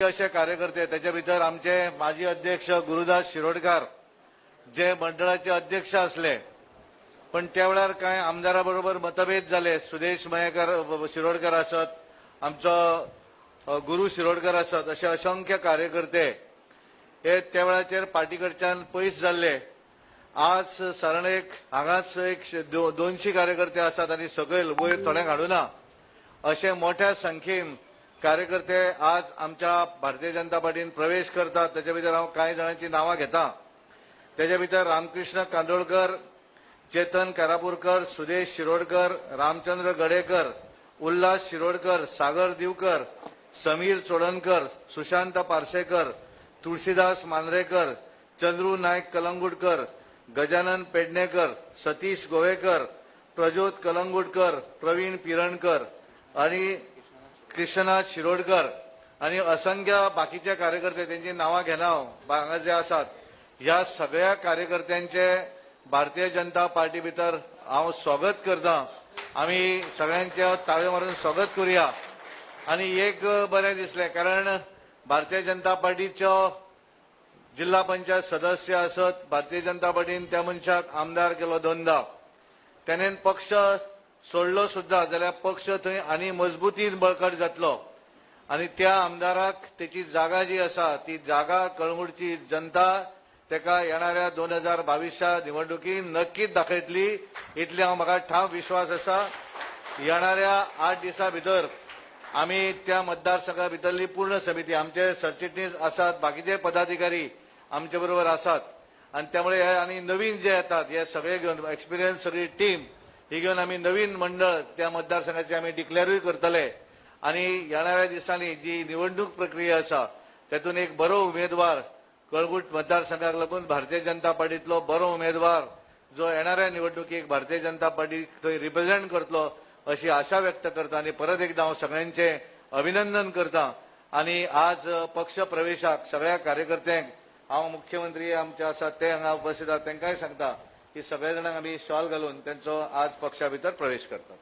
अशे कार्यकर्ते त्याच्या भितर आमचे माजी अध्यक्ष गुरुदास शिरोडकार जे मंडळाचे अध्यक्ष असले, पण त्या वेळार कांय आमदारा बरोबर मतभेद जाले. सुदेश मयेकर शिरोडकर आसत, आमचो गुरू शिरोडकर आसत, अशे असंख्य कार्यकर्ते हे त्या वेळाचेर पार्टी कडच्यान पयस जाल्ले. आज साधारण एक हांगाच एक 200 कार्यकर्ते आसात आनी सकयल वयर थोड्यांक हाडुना अशे मोठ्या संख्येन कार्यकर्ते आज आमच्या भारतीय जनता पार्टीन प्रवेश करतात. त्याच्या भितर हांव कांय जाणांची नांवां घेता. त्याच्या भितर रामकृष्ण कांदोळकर, चेतन कारापूरकर, सुदेश शिरोडकर, रामचंद्र गडेकर, उल्हास शिरोडकर, सागर दिवकर, समीर चोडणकर, सुशांत पार्सेकर, तुळशीदास मांद्रेकर, चंद्रू नायक कलंगुटकर, गजानन पेडणेकर, सतीश गोवेकर, प्रज्योत कलंगुटकर, प्रवीण पिरणकर आणि कृष्णनाथ शिरोडकर आणि असंख्य बाकीचे कार्यकर्ते त्यांची नावां घेना हांव हांगा जे आसात. ह्या सगळ्या कार्यकर्त्यांचे भारतीय जनता पार्टी भितर हांव स्वागत करता. आमी सगळ्यांचे ताळयो मारून स्वागत करुया. आनी एक बरें दिसलें, कारण भारतीय जनता पार्टीचो जिल्हा पंचायत सदस्य आसत, भारतीय जनता पार्टीन त्या मनशाक आमदार केलो दोनदा, तेणेन पक्ष सोडलो सुद्धा जाल्यार पक्ष थंय आनी मजबूतीन बळकट जातलो. आनी त्या आमदाराक तेची जागा जी आसा ती जागा कळंगूटची जनता तेका येणाऱ्या 2022 निवडणुकीन नक्कीच दाखयतली, इतले हांव म्हाका ठाम विश्वास आसा. येणाऱ्या 8 दिसां भितर आमी त्या मतदारसंघा भितरली पूर्ण समिती, आमचे सरचिटणीस आसात, बाकीचे पदाधिकारी आमचे बरोबर आसात, आनी त्यामुळे हे आनी नवीन जे येतात हे सगळे घेवन एक्सपिरियन्स सगळी टीम ही घेवन आमी नवीन मंडळ त्या मतदारसंघाचे आमी डिक्लेरूय करतले. आनी येणाऱ्या दिसांनी जी निवडणूक प्रक्रिया आसा तेतून एक बरो उमेदवार कळंगूट मतदारसंघाक लागून भारतीय जनता पार्टीतलो बरो उमेदवार जो येणाऱ्या निवडणुकीक भारतीय जनता पार्टी थंय रिप्रेझेंट करतलो अशी आशा व्यक्त करता. आनी परत एकदा हांव सगळ्यांचे अभिनंदन करता. आनी आज पक्ष प्रवेशाक सगळ्या कार्यकर्त्यांक हांव मुख्यमंत्री आमचे आसात ते हांगा उपस्थित आसात तांकांय सांगता की सगळ्या जाणांक आमी शॉल घालून त्यांचो आज पक्षा भितर प्रवेश करतात.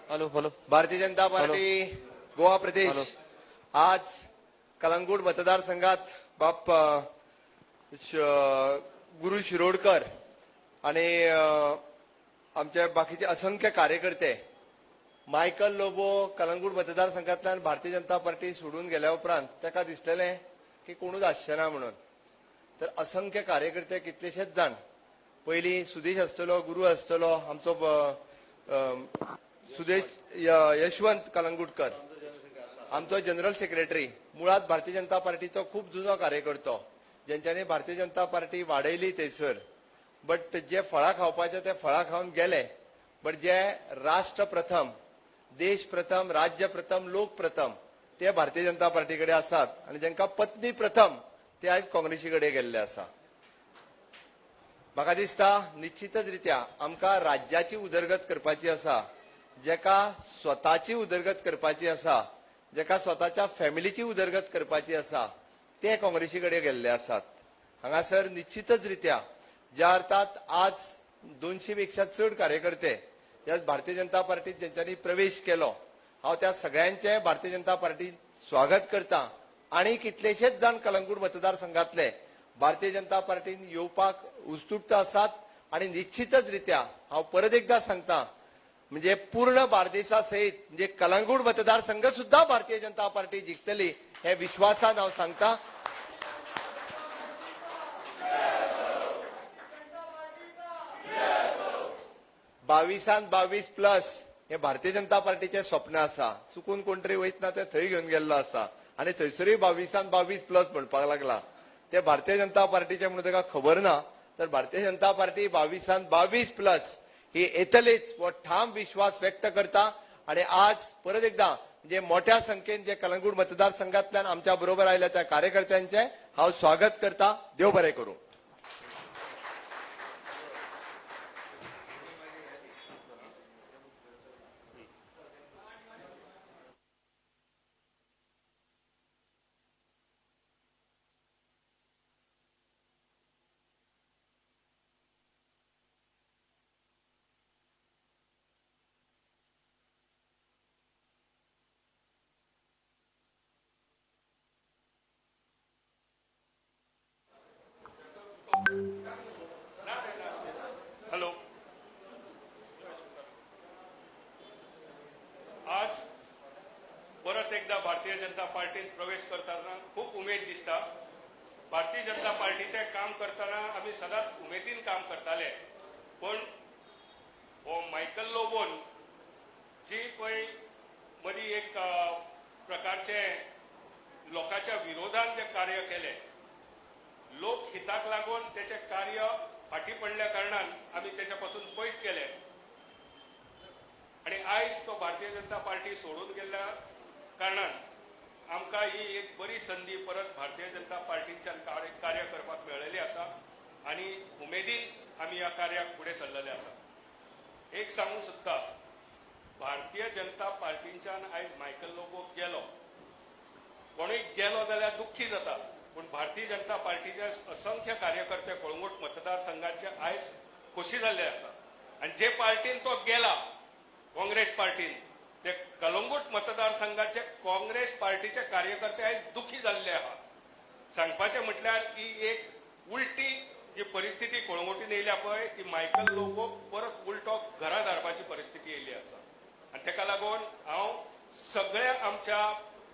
Hello hello. Bharatiya Janata party Goa Pradesh hello. आज कलंगूट मतदारसंघात बाप गुरु शिरोडकर आणि आमचे बाकीचे असंख्य कार्यकर्ते मायकल लोबो कलंगूट मतदारसंघातल्यान भारतीय जनता पार्टी सोडून गेल्या उपरांत ताका दिसलेलें की कोणूच आसचे ना म्हणून. तर असंख्य कार्यकर्ते कितलेशेच जाण, पयलीं सुदेश आसतलो, गुरू आसतलो, आमचो सुदेश यशवंत कलंगूटकर आमचो जनरल सेक्रेटरी, मुळात भारतीय जनता पार्टीचो खूब जुनो कार्यकर्तो, जेंच्यांनी भारतीय जनता पार्टी वाडयली थंयसर. बट जे फळां खावपाचे ते फळां खावन गेले, बट जे राष्ट्र प्रथम, देश प्रथम, राज्य प्रथम, लोक प्रथम ते भारतीय जनता पार्टी कडेन आसात आनी जेंकां पत्नी प्रथम ते आयज काँग्रेसी कडेन गेल्ले आसा. म्हाका दिसता निश्चितच रित्या आमकां राज्याची उदरगत करपाची आसा, जेका स्वताची उदरगत करपाची आसा, जेका स्वताच्या फॅमिलीची उदरगत करपाची आसा ते काँग्रेसी कडेन गेल्ले आसात. हांगासर निश्चितच रित्या ज्या अर्थात आज 200 पेक्षा चड कार्यकर्ते ह्या भारतीय जनता पार्टीत जेंच्यांनी प्रवेश केलो, हांव त्या सगळ्यांचें भारतीय जनता पार्टीत स्वागत करता आनी कितलेशेच जाण कलंगूट मतदारसंघातले भारतीय जनता पार्टीन येवपाक उत्सुकता आसात. आनी निश्चितच रित्या हांव परत एकदा सांगता, म्हणजे पूर्ण बार्देसा सहित म्हणजे कलंगूट मतदारसंघ सुद्धा भारतीय जनता पार्टी जिखतली हे विश्वासान हांव सांगता. बावीसान 22 प्लस हे भारतीय जनता पार्टीचे स्वप्न आसा. चुकून कोण तरी वयतना ते थंय घेवन गेल्लो आसा आनी थंयसरूय 22 22 प्लस म्हणपाक लागला. ते भारतीय जनता पार्टीचे म्हणून ताका खबर ना, तर भारतीय जनता पार्टी 22 22 प्लस ही येतलीच हो ठाम विश्वास व्यक्त करता. आणि आज परत एकदा म्हणजे मोठ्या संख्येन जे कलंगूट मतदारसंघातल्यान आमच्या बरोबर आयल्या त्या कार्यकर्त्यांचे हांव स्वागत करता. देव बरें करूं. हॅलो. आज परत एकदा भारतीय जनता पार्टीत प्रवेश करतना खूप उमेद दिसता. भारतीय जनता पार्टीचे काम करतना आमी सदांच उमेदीन काम करताले, पण हो मायकल लोबोन जी पळय मदीं एक प्रकारचे लोकांच्या विरोधान जे कार्य केले, लोकहिताक लागून तेचें कार्य फाटीं पडल्या कारणान आमी तेच्या पासून पयस गेले आनी आयज तो भारतीय जनता पार्टी सोडून गेल्ल्या कारणान आमकां ही एक बरी संदी परत भारतीय जनता पार्टीच्यान कार्य करपाक मेळ्ळेली आसा आनी उमेदीन आमी ह्या कार्याक फुडें सरलेले आसा. एक सांगूंक सोदता, भारतीय जनता पार्टीच्यान आयज मायकल लोबो गेलो, कोणूय गेलो जाल्यार दुख्खी जाता, पूण भारतीय जनता पार्टीचे असंख्य कार्यकर्ते कळंगूट मतदारसंघाचे आयज खोशी जाल्ले आसा. आनी जे पार्टीन तो गेला काँग्रेस पार्टीन, ते कलंगूट मतदारसंघाचे काँग्रेस पार्टीचे कार्यकर्ते आयज दुखी जाल्ले आहा. सांगपाचें म्हटल्यार ही एक उलटी जी परिस्थिती कळंगूटीन येयल्या पळय, ती मायकल लोबो परत उलटो घरा धाडपाची परिस्थिती येयल्ली आसा. आनी तेका लागून हांव सगळ्या आमच्या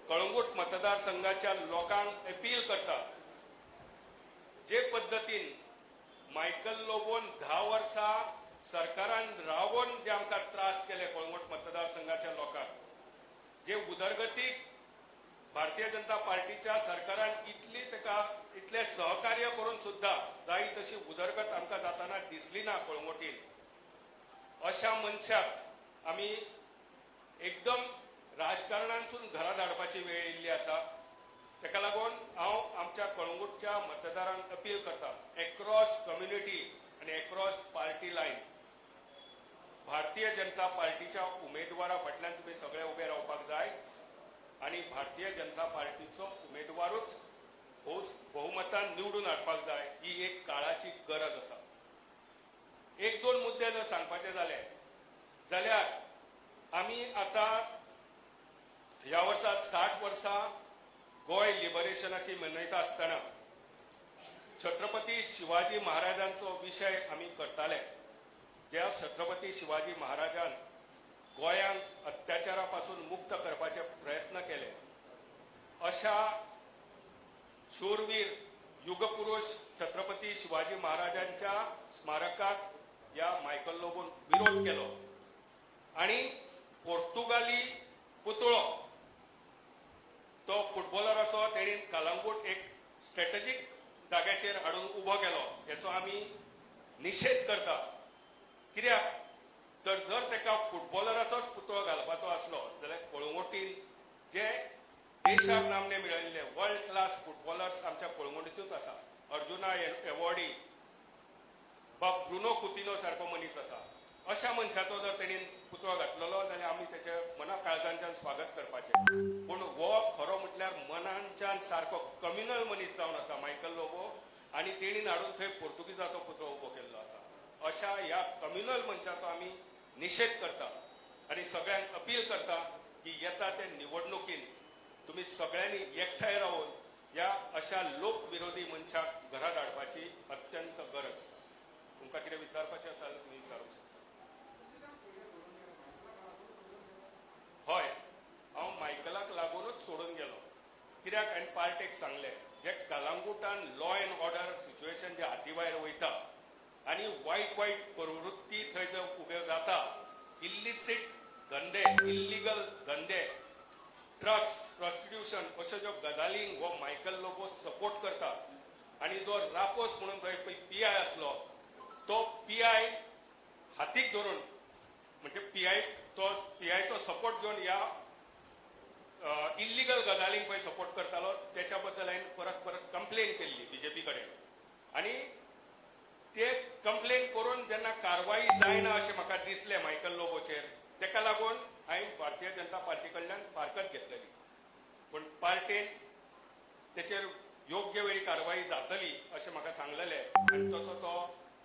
कळंगूट मतदारसंघाच्या लोकांक अपील करता, जे पद्दतीन मायकल लोबोन 10 वर्सां सरकारान रावन जे आमकां त्रास केले कळंगूट मतदारसंघाच्या लोकांक, जे उदरगतीक भारतीय जनता पार्टीच्या सरकारान इतली ताका इतले सहकार्य करून सुद्दां जाय तशी उदरगत आमकां जाताना दिसली ना कळंगूटीन, अशा मनशाक आमी एकदम राजकारणांतसून घरा धाडपाची वेळ येयल्ली आसा. ताका लागून हांव आमच्या कळंगूटच्या मतदारांक अपील करता, एक्रॉस कम्युनिटी आनी across party line Bharatiya Janata पार्टीच्या उमेदवारा फाटल्यान तुमी सगळे उबे रावपाक जाय आनी भारतीय जनता पार्टीचो उमेदवारूच बहुमतान निवडून हाडपाक जाय, ही एक काळाची गरज आसा. एक दोन मुद्दे जर सांगपाचे जाले जाल्यार आमी आतां ह्या वर्सा 60 वर्सां गोंय लिबरेशनाची मनयता आसतना छत्रपती शिवाजी महाराजांचो विशय आमी करताले. ज्या छत्रपती शिवाजी महाराजान गोंयांक अत्याचारा पासून मुक्त करपाचे प्रयत्न केले, अशा शूरवीर युगपुरुष छत्रपती शिवाजी महाराजांच्या स्मारकाक ह्या मायकल लोबोन विरोध केलो आनी पोर्तुगाली पुतळो तो फुटबॉलराचो तेणीन कलंगूट एक स्ट्रेटजीक जाग्याचेर हाडून उबो केलो, हेचो आमी निशेध करता. कित्याक तर जर ताका फुटबॉलराचोच पुतळो घालपाचो आसलो जाल्यार कळंगूटीन जे देशाक नामने मेळिल्ले वर्ल्ड क्लास फुटबॉलर्स आमच्या कळंगूटींतूच आसा, अर्जुना एवॉर्डी बाब ब्रुनो कुतिनो सारको मनीस आसा, अशा मनशाचो जर तेणीन पुतळो घातलेलो जाल्यार आमी तेचे मना काळजांच्यान स्वागत करपाचें. पूण हो खरो म्हटल्यार मनांच्यान सारको कम्युनल मनीस जावन आसा मायकल लोबो आनी तेणीन हाडून थंय पोर्तुगीजाचो पुतळो उबो केल्लो आसा. अशा ह्या कम्युनल मनशाचो आमी निशेध करता आनी सगळ्यांक अपील करता की येता ते निवडणुकीन तुमी सगळ्यांनी एकठांय रावन ह्या अशा लोकविरोधी मनशाक घरा धाडपाची अत्यंत गरज आसा. तुमकां कितें विचारपाचें आसा जाल्यार तुमी विचारूंक शकता. हय, हांव मायकलाक लागूनच सोडून गेलो. कित्याक हांवें पार्टेक सांगलें, जे कलंगूटान लॉ एन्ड ऑर्डर सिच्युएशन जे हाती भायर वयता आनी वायट वायट प्रवृत्ती थंय जे उब्यो जाता, इल्लिसीट धंदे, इल्लिगल धंदे, ड्रग्स, प्रोस्टिट्यूशन अश्यो ज्यो गजालींक हो मायकल लोबो सपोर्ट करता आनी जो रापोस म्हणून थंय पळय पी I आसलो तो पी I हातीक धरून, म्हणजे पी I तो पी आयचो सपोर्ट घेवन ह्या इल्लिगल गजालींक पळय सपोर्ट करतालो, तेच्या बद्दल हांवें परत परत कंप्लेन केल्ली बीजेपी कडेन आनी ते कंप्लेन करून जेन्ना कारवाई जायना अशें म्हाका दिसलें मायकल लोबोचेर, तेका लागून हांवें भारतीय जनता पार्टी कडल्यान फारकत घेतलेली. पूण पार्टेन तेचेर योग्य वेळी कारवाई जातली अशें म्हाका सांगलेलें आनी तसो तो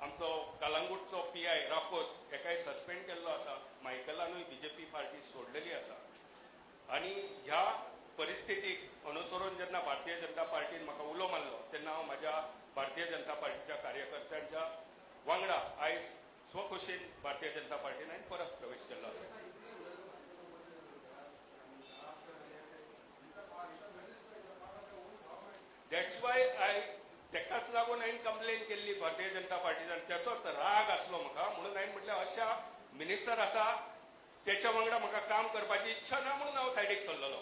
आमचो कलंगूटचो पी I Raposo हेकाय सस्पेंड केल्लो आसा. मायकलानूय बीजेपी पार्टी सोडलेली आसा आनी ह्या परिस्थितीक अनुसरून जेन्ना भारतीय जनता पार्टीन म्हाका उलो मारलो तेन्ना हांव म्हाज्या भारतीय जनता पार्टीच्या कार्यकर्त्यांच्या वांगडा आयज स्वखुशीन भारतीय जनता पार्टीन हांवें परत प्रवेश केल्लो आसा. That's why I तेकाच लागून हांवें कंप्लेन केल्ली भारतीय जनता पार्टीच्यान, तेचोच राग आसलो म्हाका, म्हणून हांवें म्हटलें अशा मिनिस्टर आसा तेच्या वांगडा म्हाका काम करपाची इच्छा ना म्हणून हांव सायडीक सरलेलो.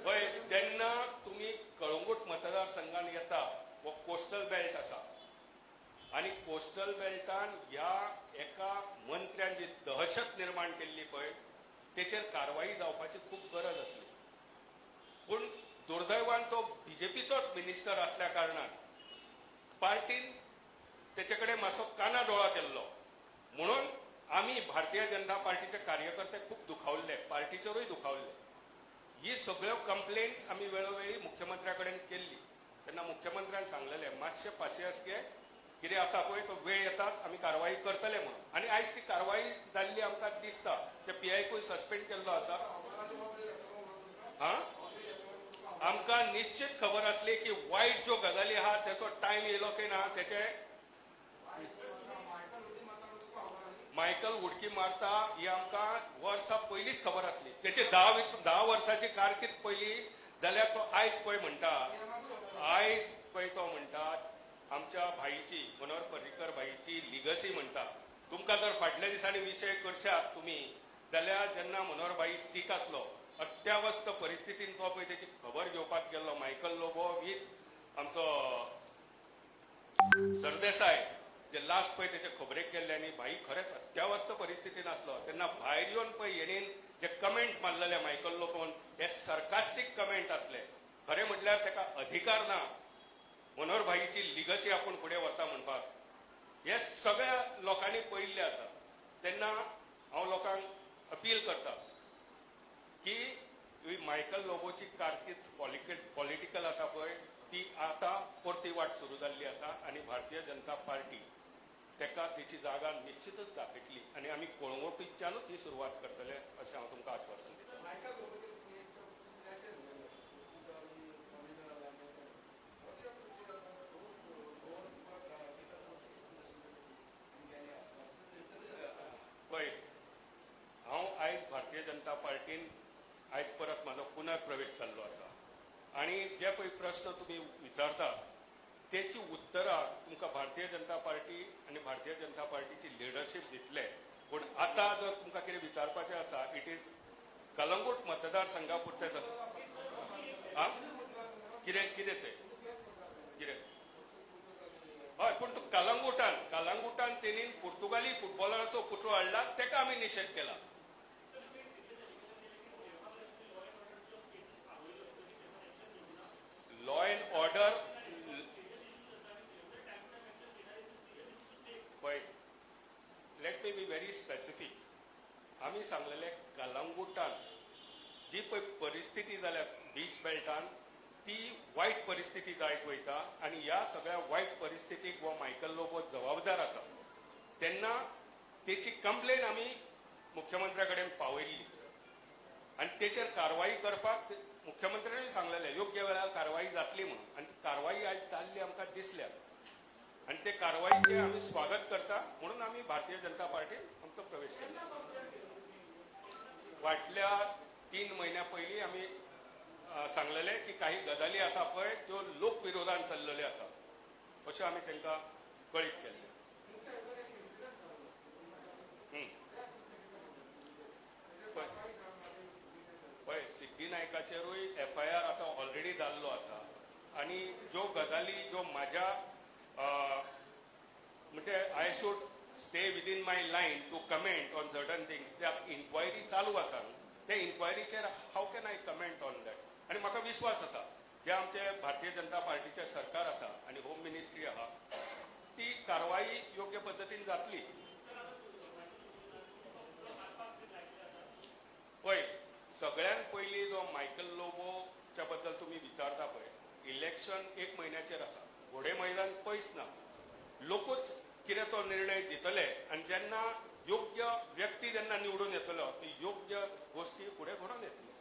पळय, जेन्ना तुमी कळंगूट मतदारसंघान येता हो कोस्टल बेल्ट आसा आनी कोस्टल बेल्टान ह्या एका मंत्र्यान जी दहशत निर्माण केल्ली पळय तेचेर कारवाई जावपाची खूब गरज आसली. पूण दुर्दैवान तो बीजेपीचोच मिनिस्टर आसल्या कारणान पार्टीन तेचे कडेन मातसो काना दोळा केल्लो, म्हणून आमी भारतीय जनता पार्टीचे कार्यकर्ते खूब दुखावल्ले, पार्टीचेरूय दुखावल्ले. ही सगळ्यो कंप्लेंट्स आमी वेळोवेळी मुख्यमंत्र्या कडेन केल्ली तेन्ना मुख्यमंत्र्यान सांगलेलें मातशें पासियेंस घे, कितें आसा पळय तो वेळ येताच आमी कारवाई करतले म्हणून. आनी आयज ती कारवाई जाल्ली आमकां दिसता. ते पी आयकूय सस्पेंड केल्लो आसा. हा, आमकां निश्चित खबर आसली की वायट ज्यो गजाली आहा तेचो टायम येयलो की ना तेचे मायकल उडकी मारता ही आमकां वर्सां पयलींच खबर आसली. तेचे 10 वर्सांची कारकीर्द पयली जाल्यार तो आयज पळय म्हणटा, आयज पळय तो म्हणटा आमच्या भाईची, मनोहर पर्रीकर भाईची लिगसी म्हणटा. तुमकां जर फाटल्या दिसांनी विशय करशात तुमी जाल्यार जेन्ना मनोहर भाई सीक आसलो, अत्यावस्थ परिस्थितीन तो पळय तेची खबर घेवपाक गेल्लो मायकल लोबो वीथ आमचो सरदेसाय, जे लास्ट पळय तेचे खबरेक गेल्ले आनी भाई खरेंच अत्यावस्थ परिस्थितीन आसलो तेन्ना भायर येवन पळय हेणीन जे कमेंट मारलेले मायकल लोबोन हे सरकास्टीक कमेंट आसले. खरें म्हटल्यार तेका अधिकार ना मनोहर भाईची लिगसी आपूण फुडें व्हरता म्हणपाक. हे सगळ्या लोकांनी पळयिल्लें आसा. तेन्ना हांव लोकांक अपील करता की मायकल लोबोची कारकीर्द पॉलिटिकल आसा पळय ती आतां परती वाट सुरू जाल्ली आसा आनी भारतीय जनता पार्टी ताका तेची जागा निश्चितच दाखयतली आनी आमी कळंगूटीच्यानूच ही सुरवात करतले अशें हांव तुमकां आश्वासन दितां. पळय, हांव आयज भारतीय जनता पार्टीन आयज परत म्हाजो पुनर्प्रवेश जाल्लो आसा आनी जे पळय प्रश्न तुमी विचारता तेची उत्तरां तुमकां भारतीय जनता पार्टी आनी भारतीय जनता पार्टीची लिडरशीप दितले. पूण आतां जर तुमकां कितें विचारपाचें आसा, it is Calangute मतदारसंघा पुरतें. आं, कितें कितें तें कितें? हय, पूण तूं कलंगूटान तेणी पुर्तुगाली फुटबॉलराचो पुतळो हाडला, तेका आमी निशेध केला. लॉ अँड ऑर्डर, पळय, let me be very specific. आमी सांगलेले, कलंगूटान जी पळय परिस्थिती जाल्या बीच बेल्टान, ती वायट परिस्थिती जायत वयता आनी ह्या सगळ्या वायट परिस्थितीक हो मायकल लोबो जबाबदार आसा. तेन्ना तेची कंप्लेन आमी मुख्यमंत्र्या कडेन पावयल्ली आनी तेचेर कारवाई करपाक मुख्यमंत्र्यांनी सांगलेलें, योग्य वेळार कारवाई जातली म्हणून. आनी ती कारवाई आयज जाल्ली आमकां दिसल्या आनी ते कारवाईचें आमी स्वागत करता म्हणून आमी भारतीय जनता पार्टीन आमचो प्रवेश केला. फाटल्या 3 म्हयन्या पयलीं आमी सांगलेले की काही गजाली आसा पळय, त्यो लोक विरोधान चल्लेल्यो आसा अशें आमी तांकां कळीत केल्लें. पळय पळय, सिद्धी नायकाचेरूय एफआयआर आतां ऑलरेडी जाल्लो आसा आनी ज्यो गजाली ज्यो म्हाज्या म्हणजे I should stay within my line to comment on certain things. त्या इन्क्वायरी चालू आसा न्हू, ते इन्क्वायरीचेर how can I comment on that? आनी म्हाका विश्वास आसा, जे आमचे भारतीय जनता पार्टीचे सरकार आसा आनी होम मिनिस्ट्री आहा, ती कारवाई योग्य पद्दतीन जातली. पळय, सगळ्यात पयलीं जो मायकल लोबोच्या बद्दल तुमी विचारता पळय, इलेक्शन एक म्हयन्याचेर आसा, घोडे मैदान पयस ना. लोकूच कितें तो निर्णय दितले आनी जेन्ना योग्य व्यक्ती जेन्ना निवडून येतलो, ती योग्य गोश्टी फुडें घडोवन येतल्यो.